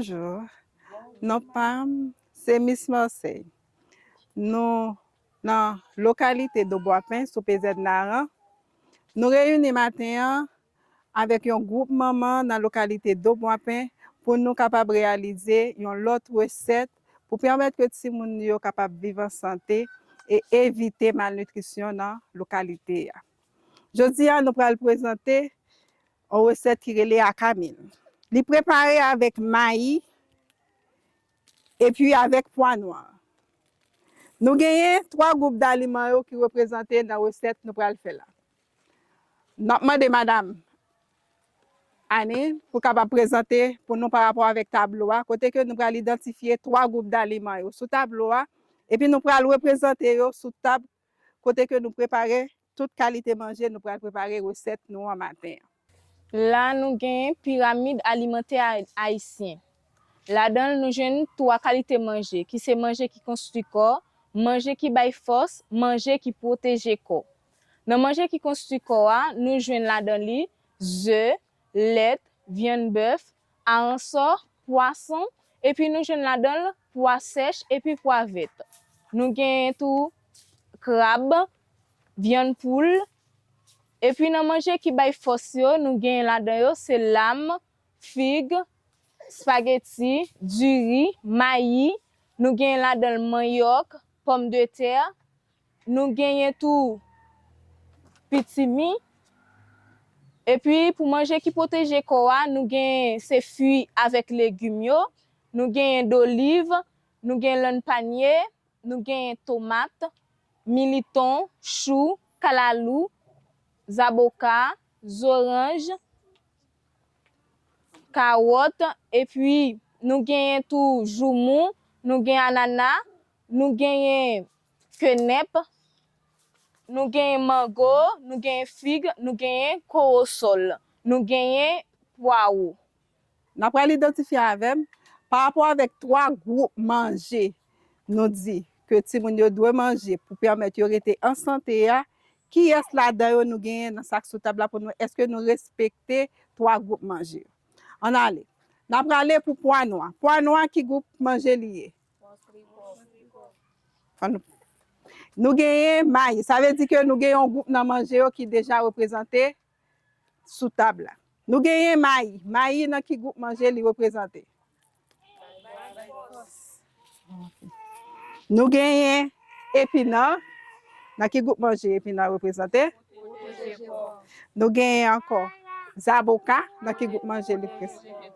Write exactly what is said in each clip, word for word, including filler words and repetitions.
Bonjou. Non pa m se Miss Marseille. Nou nan lokalite Dobwapen sou P Z Naran. Nou reyini maten an avèk yon gwoup manman nan lokalite Dobwapen pou nou kapab reyalize yon lòt resèt pou pèmèt ke timoun yo kapab viv an sante e evite malnitrisyon nan lokalite a. Jodi a, nou pral prezante yon resèt ki rele akamil. Li prepare avèk mayi epi avèk pwa nwa. Nou genyen twa gwoup daliman yo ki reprezante nan resèt nou pral fè la. N ap mande madanm Annie pou kapab prezante pou nou pa rapò avèk tablo a, kote ke nou pral idantifye twa gwoup daliman yo sou tablo a, epi nou pral reprezante yo sou tab kote ke nou prepare tout kalite manje nou pral prepare resèt nou an maten an. La, nou genyen piramid alimantè a-, ayisyen. Ladan l, nou jwenn twa kalite manje, ki se manje ki konstwi kò, manje ki bay fòs, manje ki pwoteje kò. Nan manje ki konstwi kò a, nou jwenn ladan li ze, lèt, vyann bèf, aransò, pwason, epi nou jwenn ladan l pwa sèch epi pwa vèt. Nou genyen tou krab, vyann poul, epi nan manje ki bay fòs yo, nou genyen ladan yo se lam, fig, espageti, diri, mayi, nou genyen ladan l manyòk, pòmdetè, nou genyen tou pitimi. Epi pou manje ki pwoteje kò a, nou genyen se fwi avèk legim yo, nou genyen doliv, nou genyen lann panye, nou genyen tomat, militon, chou, kalalou, zaboka, zoranj, kawòt, epi nou genyen tou joumou, nou genyen anana, nou genyen kenèp, nou genyen mango, nou genyen fig, nou genyen kowosòl, nou genyen pwawo. N ap pral idantifye avè m, pa rapò avèk twa gwoup manje nou di ke timoun yo dwe manje pou pèmèt yo rete an sante a, kiyès ladan yo nou genyen nan sa k sou tab la pou nou, èske nou respekte twa gwoup manje yo? Ann ale. N ap prale pou pwa nwa. Pwa nwa, ki gwoup manje li ye? Fò nou, nou genyen mayi. Sa vle di ke nou gen yon gwoup nan manje yo ki deja reprezante sou tab la. Nou genyen mayi. Mayi nan ki gwoup manje li reprezante? Nou genyen epinan. Nan ki gwoup manje epinan reprezante? Nou genyen ankò zaboka. Nan ki gwoup manje li reprezante?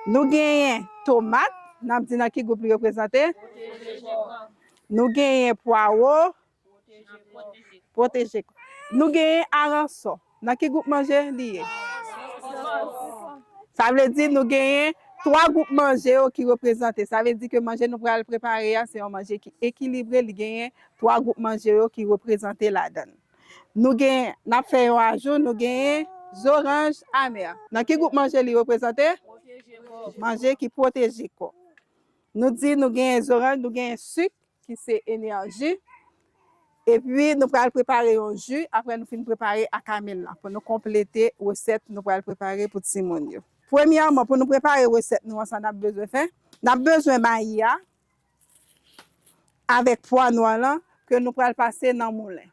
Nou genyen tomat. N ap di nan ki gwoup li reprezante? Nou genyen pwawo. Pwoteje kò. Nou genyen aransò. Nan ki gwoup manje li ye? Sa vle di nou genyen twa gwoup manje yo ki reprezante. Sa vle di ke manje nou pral prepare a se yon manje ki ekilibre, li genyen twa gwoup manje yo ki reprezante ladan l. Nou genyen, n ap fè yon ajou, nou genyen zoranj amè. Nan ki gwoup manje li reprezante? Manje ki pwoteje kò. Nou di nou genyen zoranj, nou genyen sik, ki se enèji. Epi nou pral prepare yon ji, apre nou fin prepare akamil la, pou nou konplete resèt nou pral prepare pou timoun yo. Premyèman, pou nou prepare resèt nou an, sa n ap bezwen fè? N ap bezwen mayi a avèk pwa nwa lan ke nou pral pase nan moulen,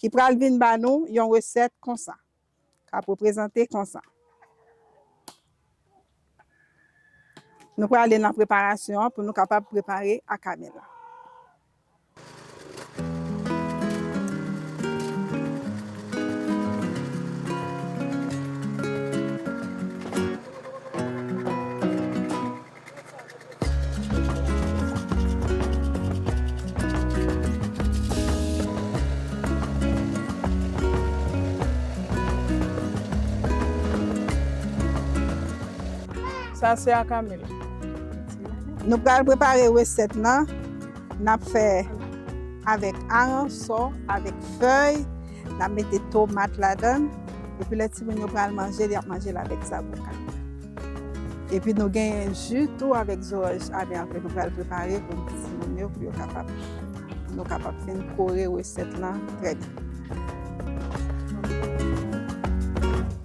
ki pral vin ba nou yon resèt konsa. K ap reprezante konsa. Nou prale nan preparasyon an pou nou kapab prepare akamil la. Sa se akamil. Nou pral prepare resèt lan. N ap fè avèk aransò, avèk fèy. N ap mete tomat ladan l. Epi lè timoun yo pral manje l, y ap manje l avèk zaboka. Epi nou genyen ji tou avèk zoranj amè ke nou pral prepare pou timoun yo, pou yo kapab, nou kapab fin kore resèt lan trè byen.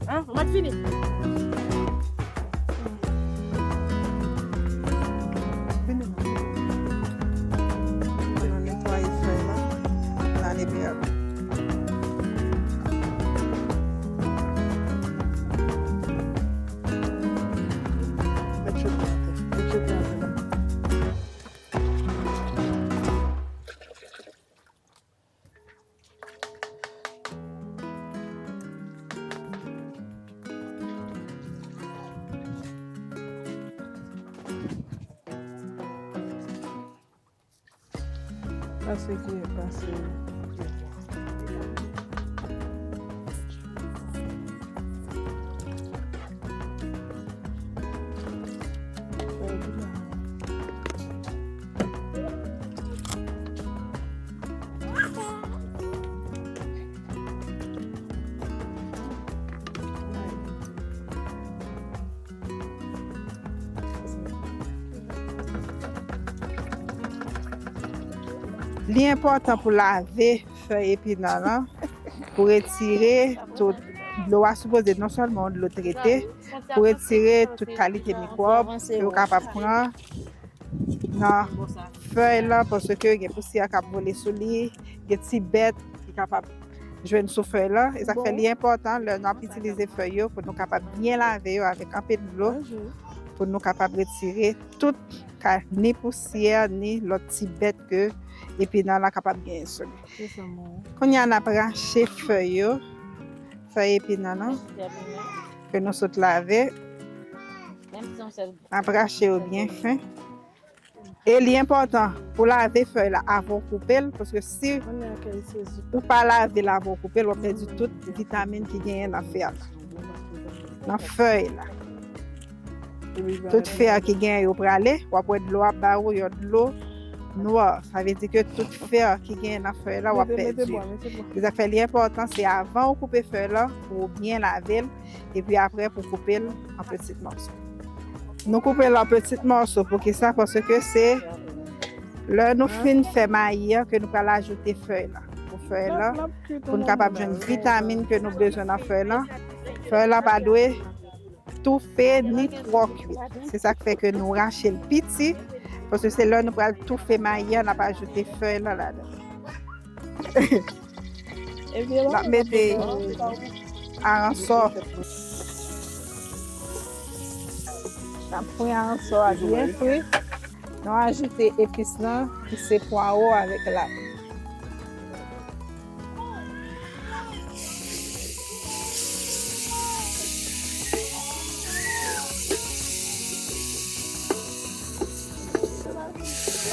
An, mwen fini. Pase kiyè, pase. Li enpòtan pou lave fèy epinan an, pou retire tout dlo a, sipoze non sèlman yon dlo trete, pou retire tout kalite mikwòb ke yo kapab pran nan fèy lan, paske gen pousyè k ap vole sou li, gen ti bèt ki kapab jwenn sou fèy lan. E sa k fè li enpòtan lè n ap itilize fèy yo pou nou kapab byen lave yo avèk anpil dlo, pou nou kapab retire tout ka, ni pousyè, ni lòt ti bèt ke epinan lan kapab genyen sou li. Kounye a, n ap rache fèy yo, fèy epinan lan ke nou sot lave. N ap rache yo byen fen. E li enpòtan pou lave fèy la avan w koupe l, paske si ou pa lave l avan w koupe l, w ap pèdi tout vitamin ki genyen nan fè la, nan fèy la. Tout fè ki genyen yo prale, w ap wè dlo ap ba ou yon dlo nwa. Sa vle di ke tout fè ki genyen nan fèy la, w ap pèdi. Se sa k fè li enpòtan, se avan ou koupe fèy la, pou w byen lave l, epi apre pou koupe l an peti mòso. Nou koupe l an peti mòso, poukisa? Paske se lè nou fin fè mayi an ke nou pral ajoute fèy la. Pou fèy la, pou n kapab jwenn vitamin ke nou bezwen nan fèy la. Fèy la pa dwe toufe ni twò kuit. Se sa k fè ke nou rache l piti, paske se lè nou pral toufe mayi an, n ap ajoute fèy la ladan. N ap mete aransò. N ap fri aransò a byen fri. Nou ajoute epis lan ki se pwawo avèk lav. N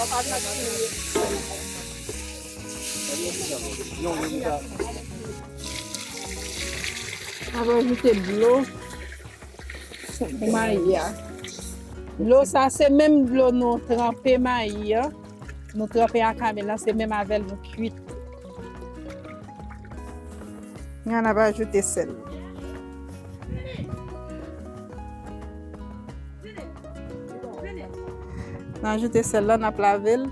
ap ajoute dlo pou mayi a. Dlo sa se menm dlo nou tranpe mayi a. Nou tranpe akame lan, se menm avè l nou kuit. N ap ajoute sèl. N ajoute sèl la, n ap lave l.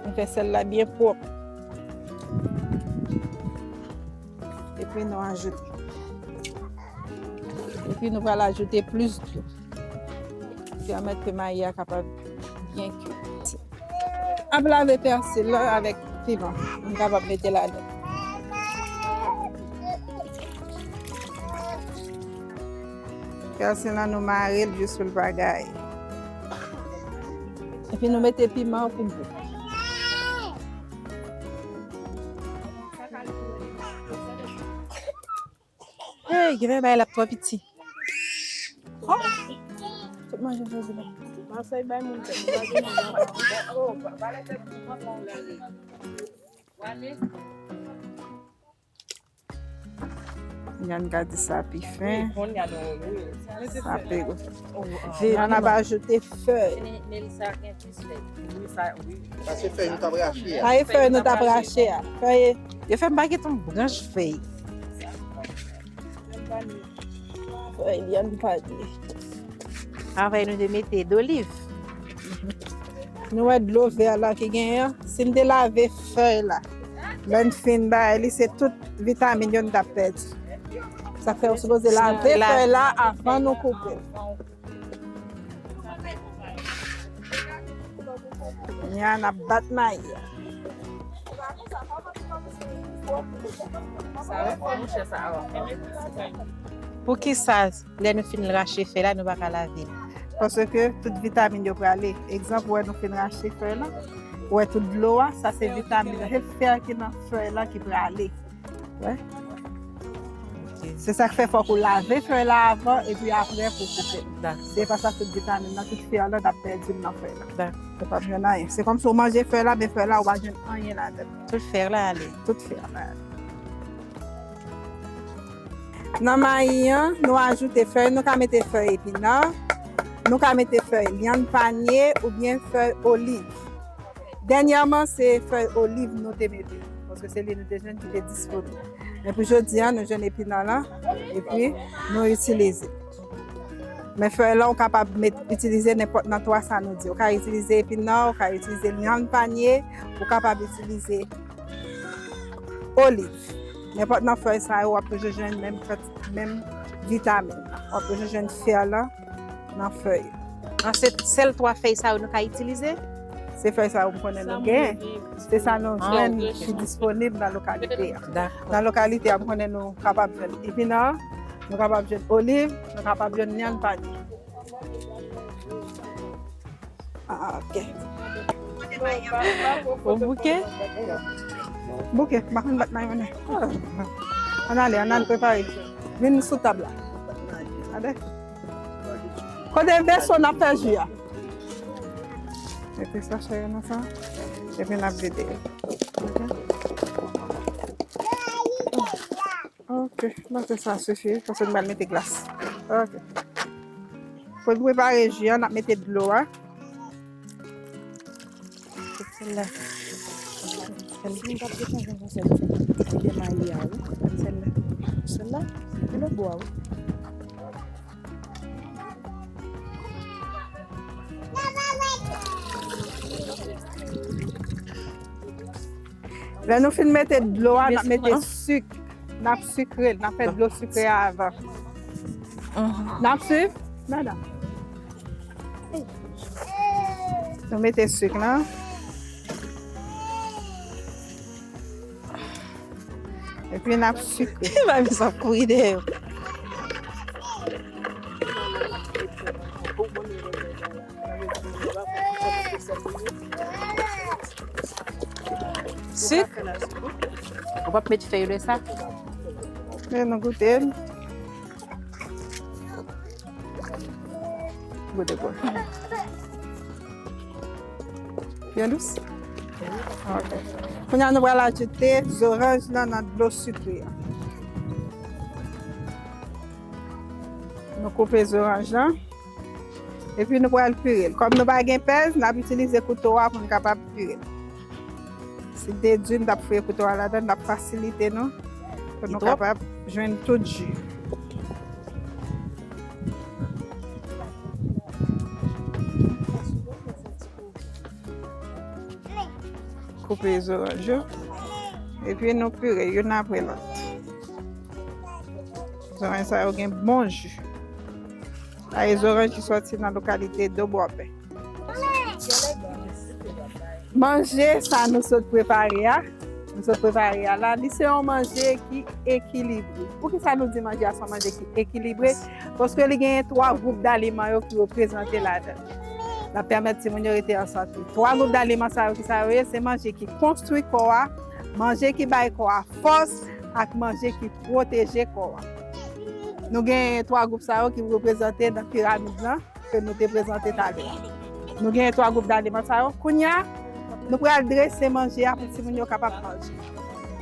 Nou fè sèl la byen pwòp. Epi nou ajoute. Epi nou pral ajoute plis dlo. Pèmèt ke mayi a kapab byen kuit. Ap lave pèsi la avèk piman. Nou kapab mete ladan. Pèsi la nou mare l jis pou l pa gaye. Epi nou mete piman pou gou. Hey, gen bagay la ap twò piti. Oh! Tout manje fè zile. Masay bay moun tèt. Oh, ba, ba lè tèt. Yann ka di sa pi fen. Sa pi gou. Yann ap ajoute fèy. Sa se fèy nou t ap rache a. Sa e fèy nou t ap rache a. Fèy. Yo fè m pa gen yon branch fèy. Fèy li an pa di. Avè nou te mete doliv. Nou wè dlo vè la ki genyen an. Si n te lave fèy la, lè n fin bay li, se tout vitamin yo n t ap pèdi. Sa fè w sipoze lave fèy la avan nou koupe. Kounye a n ap bat mayi a. Poukisa lè nou fin rache fèy la, nou pa ka lave l? Paske tout vitamin yo prale. Egzanp, ou wè nou fin rache fèy la, ou wè tout dlo a, sa se vitamin, se fè ki nan fèy la ki prale. Wè. Se sa k fè fòk ou lave fèy la avan epi apre pou koupe. Dakò. Se pa sa tout vitamin nan, tout fè lan, n ap pèdi l nan fèy la. Dakò. Ou p ap jwenn anyen. Se kòmsi w manje fèy la, men fèy la, ou pa jwenn anyen ladan l. Tout fè la ale. Tout fè la ale. Nan mayi an, nou ajoute fèy, nou ka mete fèy epinan, nou ka mete fèy lyann panye oubyen fèy oliv. Dènyèman, se fèy oliv nou te mete, paske se li nou te jwenn ki te disponib. Men pou jodi a, nou jwenn epinan lan, epi nou itilize. Men fèy lan, ou kapab met, itilize nenpòt nan twa sa nou di. Ou ka itilize epinan, ou ka itilize lyann panye, ou kapab itilize oliv. Nenpòt nan fèy sa yo, w ap toujou jwenn menm kant-, menm vitamin nan. W ap toujou jwenn fè lan nan fèy. An, se sèl twa fèy sa yo nou ka itilize? Se fèy sa yo m konnen nou genyen. Se sa nou jwenn ki disponib nan lokalite a. Dakò. Nan lokalite a, m konnen nou kapab jwenn epinan, nou kapab jwenn oliv, nou kapab jwenn lyann panye. Ah, ok. Ou bouke? Bouke, m pa konn bat mayonè. Ann ale, ann al prepare. Vin sou tab la. Gade. Kote veso n ap fè ji a? Mete sachè yo nan sa. Epi n ap vide yo. Ok. Ok, m panse sa sifi, paske nou pral mete glas. Ok. Pou n prepare ji a, n ap mete dlo a. Sèl la. Sèl la. Si m t ap depann konsa, m te mayi a, wi. Sèl la. Sèl la? Dlo bwa, wi. Lè nou fin mete dlo a, n ap mete sik. N ap sikre l, n ap fè dlo sikre a avan. N ap swiv, madanm. Nou mete sik la. Epi n ap sikre. Mami sa ap kouri dèyè w. Sik? Ou p ap met fèy lè sa? Men nou goute l. Goute pou. Byen dous? Ok. Kounye a nou pral ajoute zoranj lan nan dlo sikre a. Nou koupe zoranj lan. Epi nou pral pire l. Kòm nou pa gen pèz, n ap itilize kouto a pou n kapab pire l. Si n te di n t ap fouye kouto a ladan, l t ap fasilite nou pou nou kapab jwenn tout ji. Koupe zoranj yo. Epi nou pire youn apre lòt. Zoranj sa yo gen bon ji. Sa e zoranj ki sòti nan lokalite Dobwapen. Manje sa nou sot prepare a, nou sot prepare a la, li se yon manje ki ekilibre. Poukisa nou di manje a se yon manje ki ekilibre? Paske li genyen twa gwoup daliman yo ki reprezante ladan l. L ap pèmèt timoun yo rete an sante. Twa gwoup daliman sa yo, ki sa yo ye? Se manje ki konstwi kò a, manje ki bay kò a fòs, ak manje ki pwoteje kò a. Nou gen twa gwoup sa yo ki reprezante nan piramid lan ke nou te prezante talè a. Nou gen twa gwoup daliman sa yo. Kounye a, nou pral drese manje a pou timoun yo kapab manje.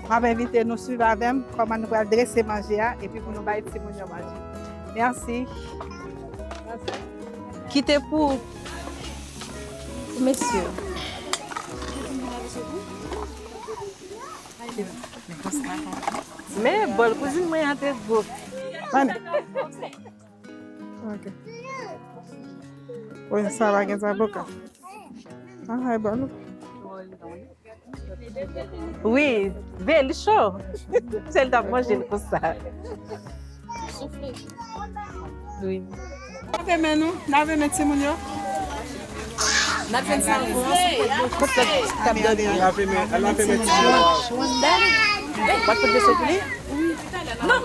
M ap envite nou swiv avè m kòman nou pral drese manje a epi pou nou bay timoun yo manje. Mèsi. Kite pou, pou mesye. Men bòl kouzin mwen an te gwo. Ann. Ok. Wi, sa va gen zaboka. Ah, e bòl. Wi, veye li cho. Se l t ap manje l konsa. Wi. Lave men nou, lave men timoun yo. N ap jwenn savon an sou pòt dlo. Kot lòt t ap dòmi an? Lave men, lave men timoun yo. W ap pote sou pou li? Non.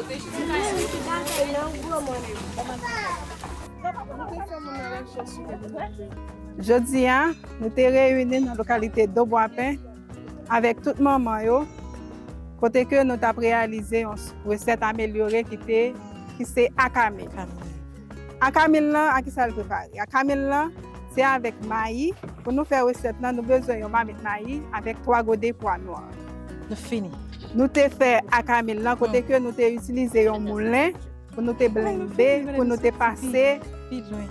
Jodi a, nou te reyini nan lokalite Dobwapen avèk tout manman yo. kote ke nou t ap reyalize yon resèt amelyore ki te, ki se akamil. Akamil lan, a ki sa l prepare? Akamil lan, se avèk mayi. Pou nou fè resèt lan, nou bezwen yon mamit mayi avèk twa gode pwa nwa. Nou fini. Nou te fè akamil lan kote ke nou te itilize yon moulen pou nou te blende, pou nou te pase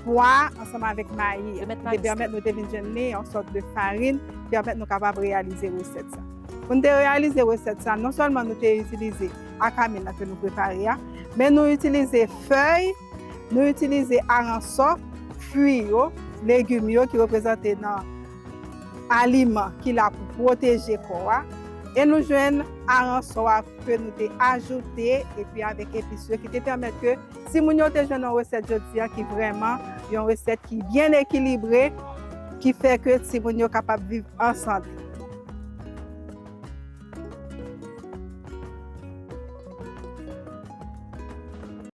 pwa ansanm avèk mayi. Ki te pèmèt nou te vin jwenn li yon sòt de farin, ki pèmèt nou kapab reyalize resèt sa. Pou nou te reyalize resèt sa, non sèlman nou te itilize akamil lan ke nou prepare a, men nou itilize fèy, nou itilize aransò, fwi yo, legim yo ki reprezante nan aliman ki la pou pwoteje kò a. E nou jwenn aransò a ke nou te ajoute epi avèk epis yo ki te pèmèt ke timoun yo te jwenn yon resèt jodi a ki vrèman yon resèt ki byen ekilibre, ki fè ke timoun yo kapab viv an sante.